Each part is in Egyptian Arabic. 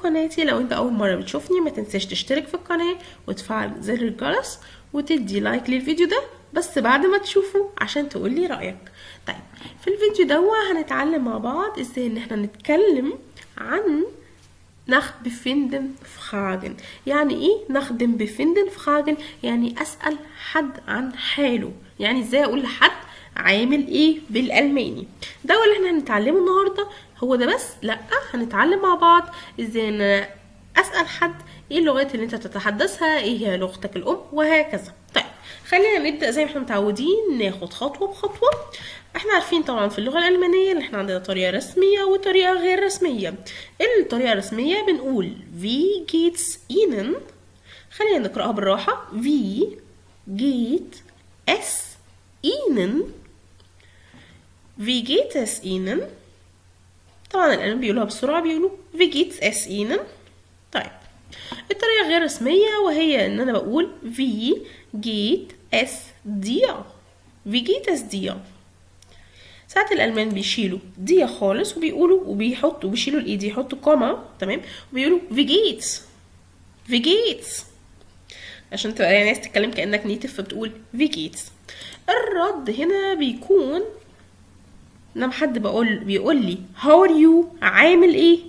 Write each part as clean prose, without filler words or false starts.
قناتي. لو انت اول مرة بتشوفني ما تنساش تشترك في القناة وتفعل زر الجرس وتدي like للفيديو ده بس بعد ما تشوفه عشان تقولي رأيك. طيب في الفيديو ده هنتعلم مع بعض ازاي ان احنا نتكلم عن nach Befinden fragen. يعني ايه nach dem Befinden fragen؟ يعني اسأل حد عن حاله، يعني ازاي اقول لحد عامل ايه بالالماني. ده اللي احنا هنتعلمه النهارده. هو ده بس؟ لا، هنتعلم مع بعض ازاي ان اسأل حد ايه اللغات اللي انت بتتحدثها، ايه هي لغتك الام، وهكذا. طيب خلينا نبدأ زي ما احنا متعودين، ناخد خطوة بخطوة. احنا عارفين طبعا في اللغة الألمانية ان احنا عندنا طريقة رسمية وطريقة غير رسمية. الطريقة الرسمية بنقول wie geht's Ihnen؟ خلينا نقرأها بالراحة. wie geht es Ihnen؟ wie geht es Ihnen؟ طبعا الألمان بيقولوها بسرعة، بيقولوا wie geht's es Ihnen؟ طيب الطريقة غير رسمية وهي ان انا بقول wie geht es dir؟ wie geht es dir؟ ساعات الألمان بيشيلوا dir خالص وبيقولوا وبيحطوا بيشيلوا ال e دي يحطوا Komma، تمام، وبيقولوا wie geht's؟ wie geht's؟ عشان تبقى يعني عايز تتكلم كأنك native فبتقول wie geht's. الرد هنا بيكون لما حد بيقول لي how are you، عامل ايه،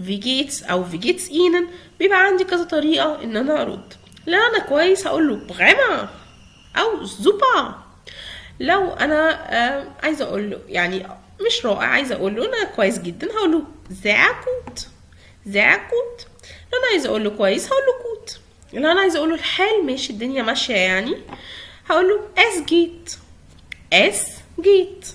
wie geht's او wie geht's Ihnen، بيبقى عندي كذا طريقة ان انا ارد. لو انا كويس هقول له prima او super. لو انا عايزه اقول له يعني مش رائع، عايزه اقول له انا كويس جدا، هقول له sehr gut، sehr gut. لو انا عايزه اقول له كويس هقول له gut. لو انا عايزه اقول له الحال ماشي، الدنيا ماشيه يعني، هقول له es geht، es geht.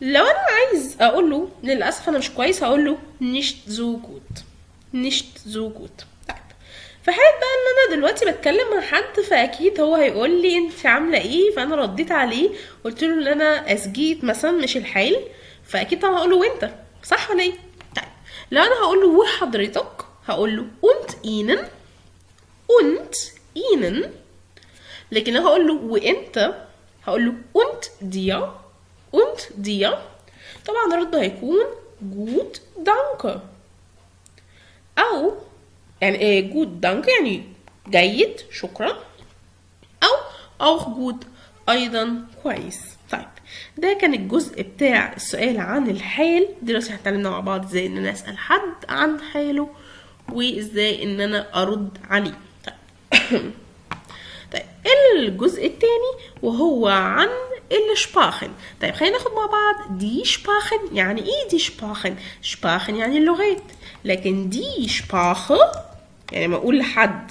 لو انا عايز اقول له للاسف انا مش كويس هقول له nicht so gut، nicht so gut. طيب في حالة بقى ان انا دلوقتي بتكلم مع حد فاكيد هو هيقول لي انت عامله ايه، فانا رديت عليه قلت له ان انا es geht مثلا مش الحال، فاكيد طبعا هقول له وانت، صح ولا ايه؟ طيب لو انا هقول له وحضرتك هقول له und Ihnen، und Ihnen. لكن لو هقول له وانت هقول له und dir، und dir. طبعا الرد هيكون gut danke، او يعني ايه gut danke يعني جيد شكرا، او auch gut ايضا كويس. طيب ده كان الجزء بتاع السؤال عن الحال. دلوقتي احنا اتعلمنا مع بعض ازاي ان انا اسال حد عن حاله وازاي ان انا ارد عليه. طيب الجزء الثاني وهو عن ال Sprachen. طيب خلينا ناخد مع بعض die Sprachen. يعني ايه die Sprachen؟ Sprachen يعني اللغات، لكن die Sprache يعني ما اقول لحد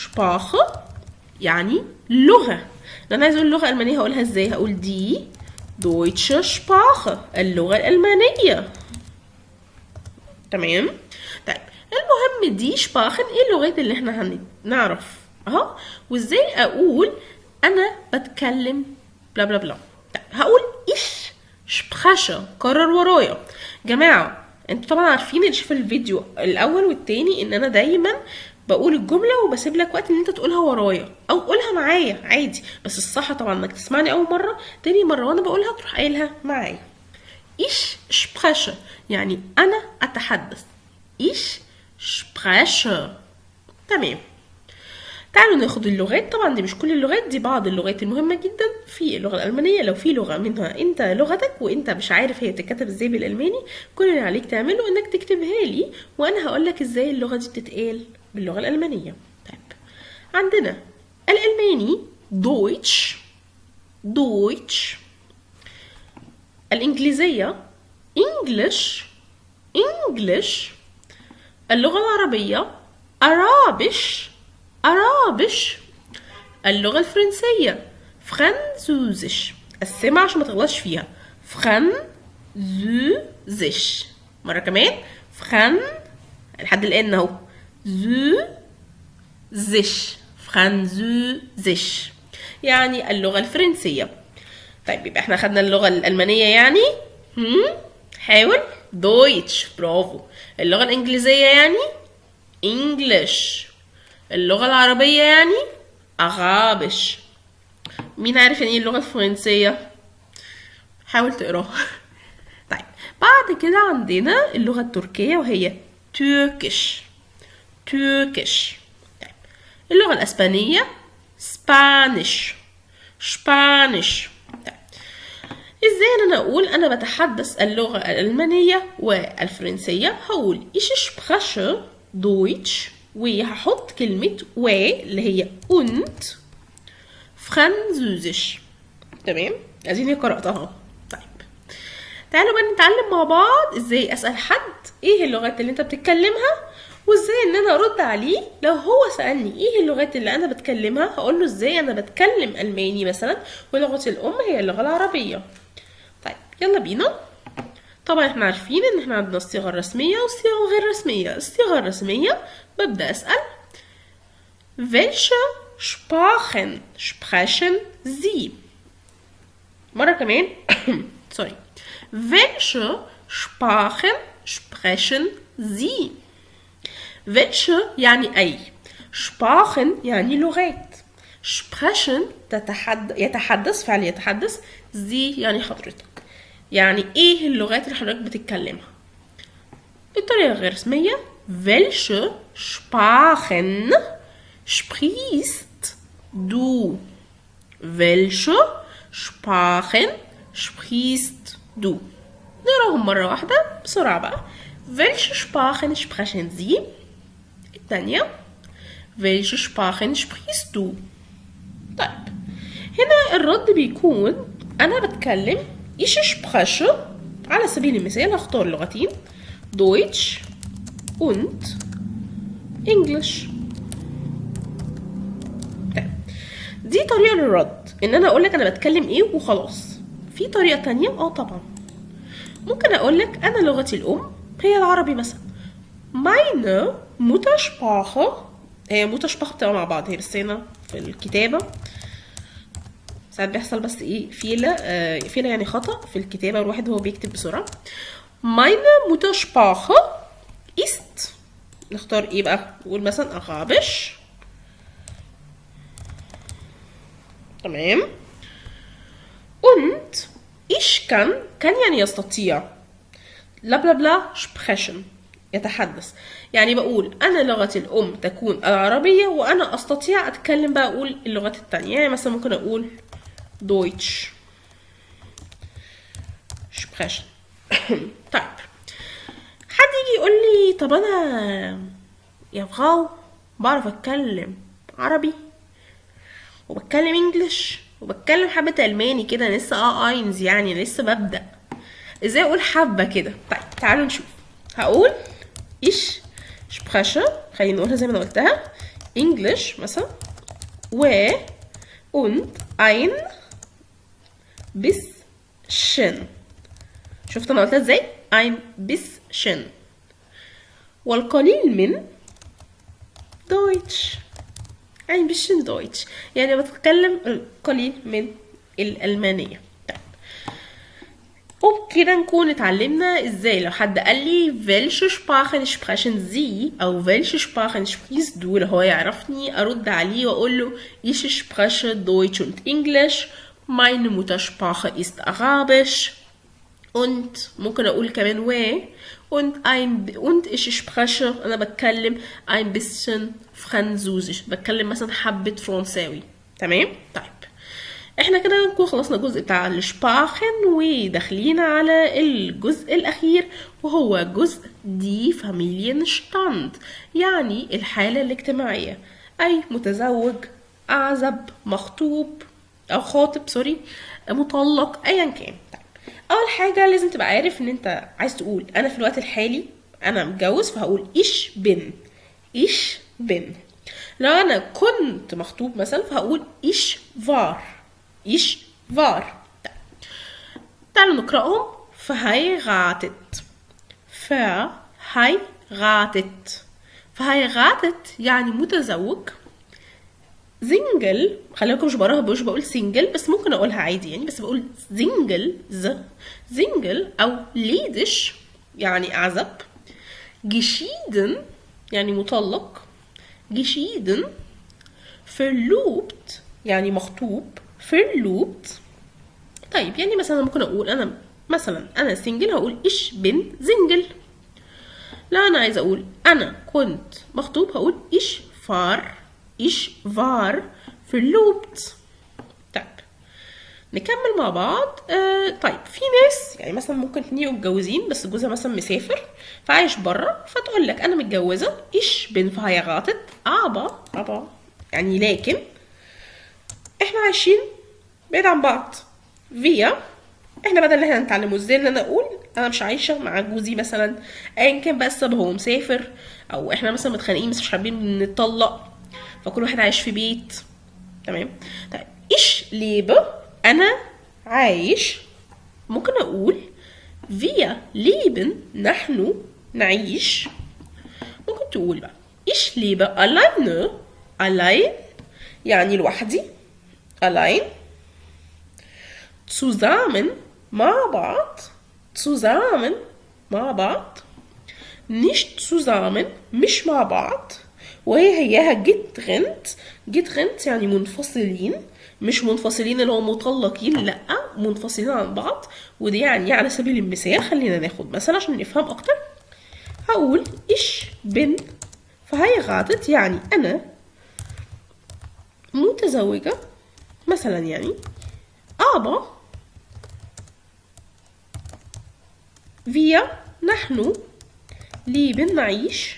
Sprache يعني لغة. لو انا عايز اقول لغة ألمانية هقولها ازاي؟ هقول die deutsche Sprache، اللغة الألمانية. تمام. طيب المهم die Sprachen ايه اللغات اللي احنا هنعرف اهو، وازاي اقول انا بتكلم بلا بلا بلا. طيب هقول ich spreche، كرر ورايا جماعة. انتوا طبعا عارفين اللي شاف الفيديو الاول والتاني ان انا دايما بقول الجملة وبسيب لك وقت ان انت تقولها ورايا او قولها معايا عادي، بس الصح طبعا انك تسمعني اول مرة، تاني مرة وانا بقولها تروح قايلها معايا. ich spreche يعني انا اتحدث، ich spreche. تمام. تعالوا ناخد اللغات. طبعا دي مش كل اللغات، دي بعض اللغات المهمة جدا في اللغة الألمانية. لو في لغة منها انت لغتك وانت مش عارف هي بتتكتب ازاي بالألماني، كل اللي عليك تعمله انك تكتبها لي وانا هقولك ازاي اللغة دي بتتقال باللغة الألمانية. طيب عندنا الألماني Deutsch، Deutsch. الإنجليزية English، English. اللغة العربية Arabisch، Arabisch. اللغة الفرنسية Französisch. قسمها عشان ما تغلطش فيها، Französisch. مرة كمان Fran لحد الآن اهو، zö sisch، Französisch يعني اللغة الفرنسية. طيب يبقى احنا خدنا اللغة الألمانية يعني حاول Deutsch، برافو. اللغة الإنجليزية يعني English. اللغة العربية يعني Arabisch. مين عارف يعني ايه اللغة الفرنسية؟ حاول تقراها. طيب بعد كده عندنا اللغة التركية وهي Türkisch، Türkisch. طيب اللغة الأسبانية Spanisch، Spanisch. طيب ازاي انا اقول انا بتحدث اللغة الألمانية والفرنسية؟ هقول ich spreche Deutsch وهحط كلمة و اللي هي und Französisch. تمام، اديني قرأتها. طيب تعالوا بقى نتعلم مع بعض ازاي اسأل حد ايه اللغات اللي انت بتتكلمها، وازاي ان انا ارد عليه لو هو سألني ايه اللغات اللي انا بتكلمها. هقول له ازاي انا بتكلم الماني مثلا ولغتي الام هي اللغة العربية. طيب يلا بينا. طبعا احنا عارفين ان احنا عندنا الصيغة الرسمية والصيغة الغير رسمية. الصيغة الرسمية ببدأ اسأل welche Sprachen sprechen Sie؟ مرة كمان sorry، welche Sprachen sprechen Sie؟ welche يعني أي، Sprachen يعني لغات، sprechen يتحدث، فعل يتحدث، Sie يعني حضرتك، يعني ايه اللغات اللي حضرتك بتتكلمها. بالطريقة الغير رسمية welche Sprachen sprichst du؟ welche Sprachen sprichst du؟ نقراهم مرة واحدة بسرعة بقى. welche Sprachen sprechen Sie؟ الثانية welche Sprachen sprichst du؟ طيب هنا الرد بيكون أنا بتكلم ich spreche، على سبيل المثال هختار لغتين Deutsch und English. طيب دي طريقة للرد ان انا اقولك انا بتكلم ايه وخلاص. في طريقة تانية طبعا ممكن اقولك انا لغتي الام هي العربي مثلا، meine Muttersprache، هي Muttersprache بتبقى مع بعض هي، بس هنا في الكتابة ساعات بيحصل بس ايه Fehler، Fehler يعني خطأ في الكتابة الواحد هو بيكتب بسرعة. meine Muttersprache ist، نختار ايه بقى؟ نقول مثلا Arabisch. تمام. und ich kann، kann يعني يستطيع، لا بلا بلا sprechen يتحدث، يعني بقول أنا لغتي الأم تكون العربية وأنا أستطيع أتكلم بقى أقول اللغات التانية، يعني مثلا ممكن أقول Deutsch sprechen. طيب حد يجي يقول لي طب أنا يا Frau بعرف أتكلم عربي وبتكلم English وبتكلم حبة ألماني كده، لسه eins يعني لسه ببدأ، ازاي اقول حبة كده؟ طيب تعالوا نشوف. هقول ich spreche، خلينا نقولها زي ما انا قلتها English مثلا، و und ein bisschen، شفت انا قلتها ازاي؟ ein bisschen والقليل من Deutsch، ein bisschen Deutsch يعني بتكلم القليل من الألمانية. طيب وبكده نكون اتعلمنا ازاي لو حد قال لي welche Sprachen sprechen Sie او welche Sprachen sprichst du، لو هو يعرفني ارد عليه واقول له ich spreche Deutsch und Englisch، meine Muttersprache ist Arabisch، und ممكن اقول كمان و und ein und ich spreche انا بتكلم ein bisschen Französisch، بتكلم مثلا حبة فرنساوي. تمام. طيب احنا كده نكون خلصنا الجزء بتاع ال Sprachen وداخلين على الجزء الاخير وهو جزء die Familienstand، يعني الحالة الاجتماعية، اي متزوج، اعزب، مخطوب او خاطب، sorry، مطلق، ايا كان. طيب اول حاجة لازم تبقى عارف ان انت عايز تقول انا في الوقت الحالي انا متجوز، فهقول ich bin، ich bin. لو انا كنت مخطوب مثلا فهقول ich war، ich war. طيب تعالوا نقرأهم. verheiratet، verheiratet، verheiratet يعني متزوج. Single، خلي بالكم مش بقراها، مش بقول single، بس ممكن اقولها عادي يعني، بس بقول Single، ز Single او ledig يعني اعزب. geschieden يعني مطلق، geschieden. verlobt يعني مخطوب، verlobt. طيب يعني مثلا ممكن اقول انا مثلا انا Single، هقول ich bin Single. لا انا عايزه اقول انا كنت مخطوب هقول ich war، ich war verlobt. طيب نكمل مع بعض. طيب في ناس يعني مثلا ممكن اتنين يبقوا متجوزين بس جوزها مثلا مسافر فعايش بره، فتقول لك انا متجوزة ich bin verheiratet aber، aber يعني لكن احنا عايشين بعيد عن بعض. wir احنا بدل ان احنا نتعلمه ازاي ان انا اقول انا مش عايشه مع جوزي مثلا، ايا كان بقى السبب، هو مسافر او احنا مثلا متخانقين بس مش حابين نتطلق، فكل واحد عايش في بيت. تمام. طيب ich lebe انا عايش، ممكن اقول wir leben نحن نعيش. ممكن تقول بقى ich lebe alleine، allein يعني لوحدي، allein، zusammen مع بعض، zusammen مع بعض، nicht zusammen مش مع بعض، وهي هياها getrennt، getrennt يعني منفصلين، مش منفصلين اللي هو مطلقين، لأ منفصلين عن بعض. ودي يعني على سبيل المثال خلينا ناخد مثلا عشان نفهم أكتر، هقول ich bin verheiratet يعني أنا متزوجة مثلا يعني، aber wir نحن leben نعيش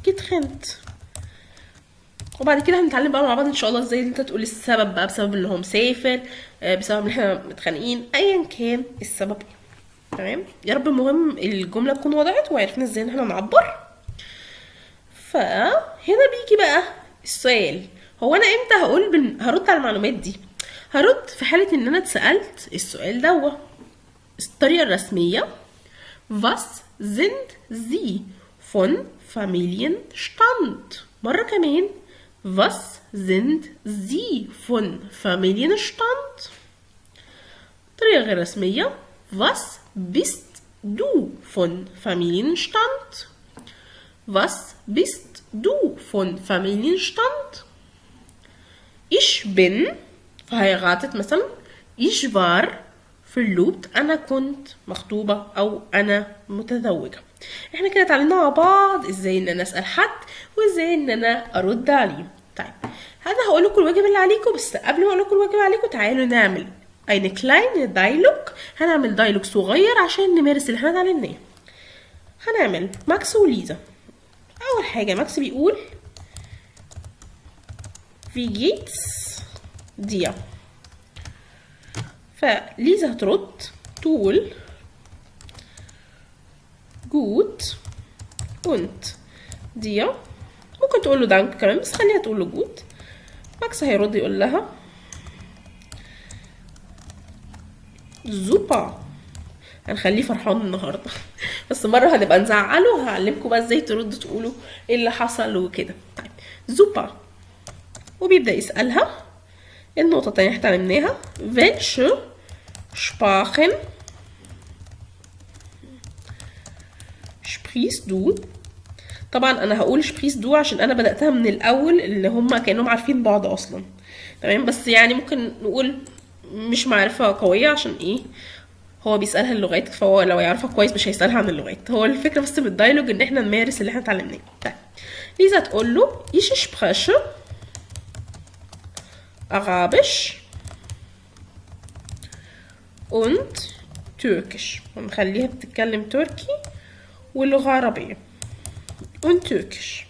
getrennt. وبعد كده هنتعلم بقى مع بعض ان شاء الله ازاي انت تقول السبب بقى، بسبب ان هو مسافر، بسبب ان احنا متخانقين، ايا كان السبب. تمام، يا رب المهم الجملة تكون وضحت وعرفنا ازاي ان احنا نعبر. فهنا بيجي بقى السؤال، هو انا امتى هقول هرد على المعلومات دي؟ هرد في حاله ان انا اتسالت السؤال دوت. الطريقة الرسمية Was sind Sie von Familienstand؟ مرة كمان Was sind Sie von Familienstand؟ طريقة غير رسمية Was bist du von Familienstand؟ Was bist du von Familienstand؟ Ich bin verheiratet مثلا، Ich war verlobt أنا كنت مخطوبة أو أنا متزوجة. احنا كده اتعلمنا مع بعض ازاي ان انا اسأل حد وازاي ان انا ارد عليه. طيب انا هقول لكم الواجب اللي عليكم، بس قبل ما اقول لكم الواجب اللي عليكم تعالوا نعمل eine kleine Dialog. هنعمل Dialog صغير عشان نمارس اللي احنا اتعلمناه. هنعمل ماكس وليزا. اول حاجة ماكس بيقول Wie geht's dir؟ فليزا هترد تقول gut und dir. ممكن تقول له danke كمان، بس خليها تقول له gut. ماكس هيرد يقول لها super. هنخليه فرحان النهارده بس مرة هنبقى نزعله وهعلمكم بقى ازاي تردوا تقولوا ايه اللي حصل وكده. طيب super، وبيبدأ يسألها. النقطة التانية احنا اتعلمناها welche Sprachen sprichst du. طبعا انا هقول sprichst du عشان انا بدأتها من الاول اللي هما كانهم عارفين بعض اصلا، تمام، بس يعني ممكن نقول مش معرفة قوية عشان ايه، هو بيسألها اللغات، فهو لو يعرفها كويس مش هيسألها عن اللغات. هو الفكرة بس بال Dialog ان احنا نمارس اللي احنا اتعلمناه. طيب ليزا تقول له ich spreche Arabisch und Türkisch. ونخليها بتتكلم تركي واللغة عربية und Türkisch.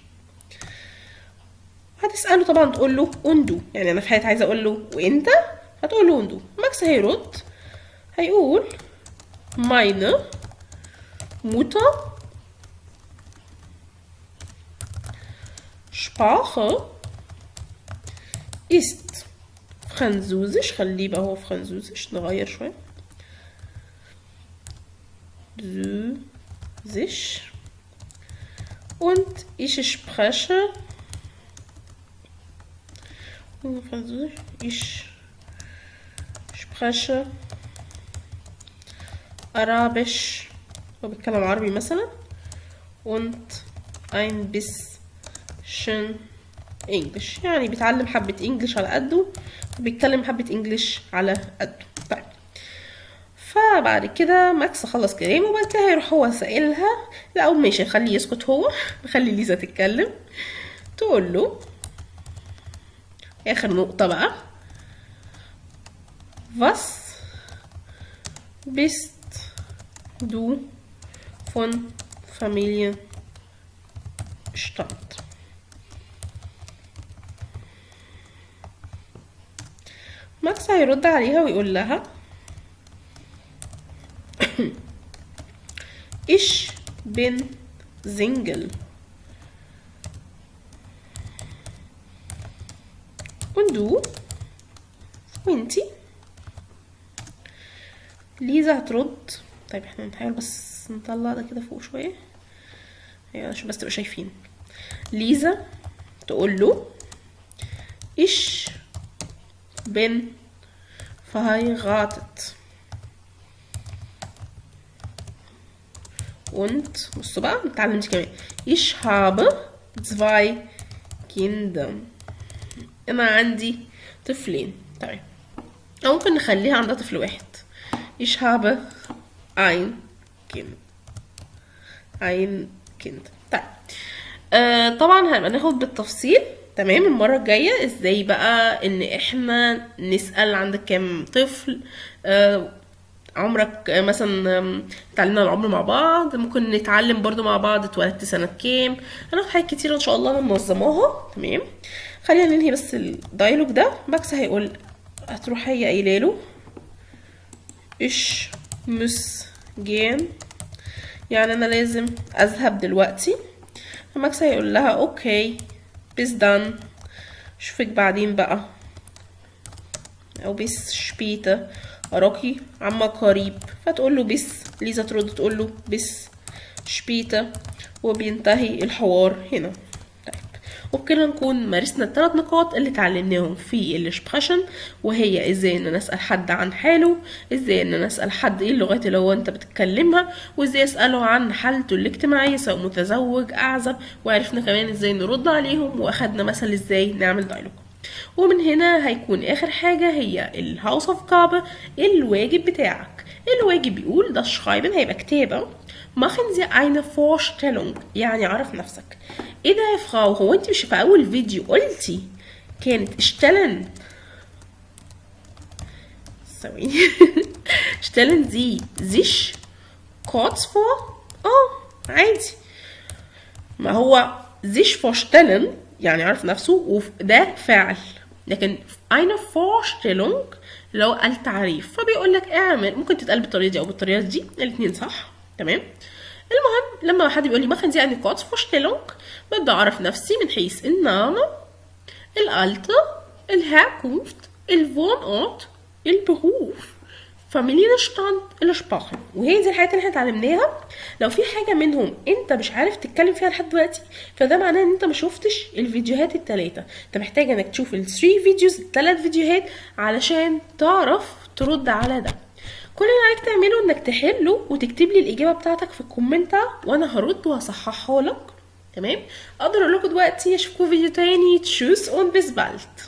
هتسأله طبعا تقول له und du، يعني أنا في حياتي عايزة أقول له وأنت، هتقول له und du. ماكس هيرد هيقول meine Mutter Sprache ist Französisch. خليه بقى هو Französisch، نغير شوية Französisch und ich spreche Französisch, ich spreche Arabisch، هو بيتكلم عربي مثلا، und ein bisschen English، يعني بيتعلم حبة English على قده وبيتكلم حبة English على قده. طيب فبعد كده ماكس خلص كلامه، وبعد كده هيروح هو سائلها. لا أو ماشي، خليه يسكت هو، نخلي ليزا تتكلم. تقول له آخر نقطة بقى، Was bist du von Familienstand؟ ماكس هيرد عليها ويقول لها Ich bin Single. Und du؟ وانتي؟ ليزا هترد. طيب احنا نحاول بس نطلع ده كده فوق شوية، ايوه عشان بس تبقوا شايفين. ليزا تقول له Ich bin verheiratet. Und بصوا بقى نتعلم دي كمان، Ich habe zwei Kinder. أنا عندي طفلين. طيب أو ممكن نخليها عندها طفل واحد. Ich habe ein Kind. Ein Kind. طيب طبعا هنبقى ناخد بالتفصيل تمام المرة الجاية ازاي بقى ان احنا نسأل عندك كام طفل، عمرك مثلا، اتعلمنا العمر مع بعض، ممكن نتعلم برضو مع بعض اتولدت سنة كام. هناخد حاجات كتيرة ان شاء الله انا منظماها. تمام، خلينا ننهي بس ال Dialog ده. ماكس هيقول، هتروح هي قايله له Ich muss gehen، يعني انا لازم اذهب دلوقتي. فماكس هيقول لها okay bis dann، اشوفك بعدين بقى، او bis später، اراكي عما قريب. فتقول له bis، ليزا ترد تقول له bis später، وبينتهي الحوار هنا. طيب وبكده نكون مارسنا الثلاث نقاط اللي اتعلمناهم في ال Sprechen، وهي ازاي ان انا اسال حد عن حاله، ازاي ان انا اسال حد ايه اللغات اللي هو انت بتتكلمها، وازاي اساله عن حالته الاجتماعيه سواء متزوج اعزب، وعرفنا كمان ازاي نرد عليهم، واخدنا مثل ازاي نعمل Dialog. ومن هنا هيكون اخر حاجه هي ال Hausaufgabe، الواجب بتاعك. الواجب بيقول ده Schreiben هيبقى كتابه، machen Sie eine Vorstellung، يعني عرف نفسك. ايه ده يا Frau، هو انت مش في اول فيديو قلتي كانت stellen، ثواني stellen Sie sich kurz vor؟ عادي، ما هو sich vorstellen يعني عرف نفسه وده فعل، لكن eine Vorstellung اللي هو التعريف. فبيقول لك اعمل، ممكن تتقال بالطريقه دي او بالطريقه دي، الاثنين صح. تمام. المهم لما حد بيقول لي machen Sie eine Kurzvorstellung، ببدا اعرف نفسي من حيث ال Name، ال Alter، ال Herkunft، ال Wohnort، ال Beruf، Familienstand، ال Sprache. وهي دي الحاجات اللي احنا اتعلمناها. لو في حاجه منهم انت مش عارف تتكلم فيها لحد دلوقتي، فده معناه ان انت ما شفتش الفيديوهات الثلاثه. انت محتاج انك تشوف ال 3 videos، الثلاث فيديوهات، علشان تعرف ترد على ده. كل اللي عليك تعمله انك تحله وتكتب لي الاجابه بتاعتك في ال Kommentar، وانا هرد وهصححها لك. تمام. اقدر اقول لكم دلوقتي اشوفكم فيديو تاني. Tschüss und bis bald.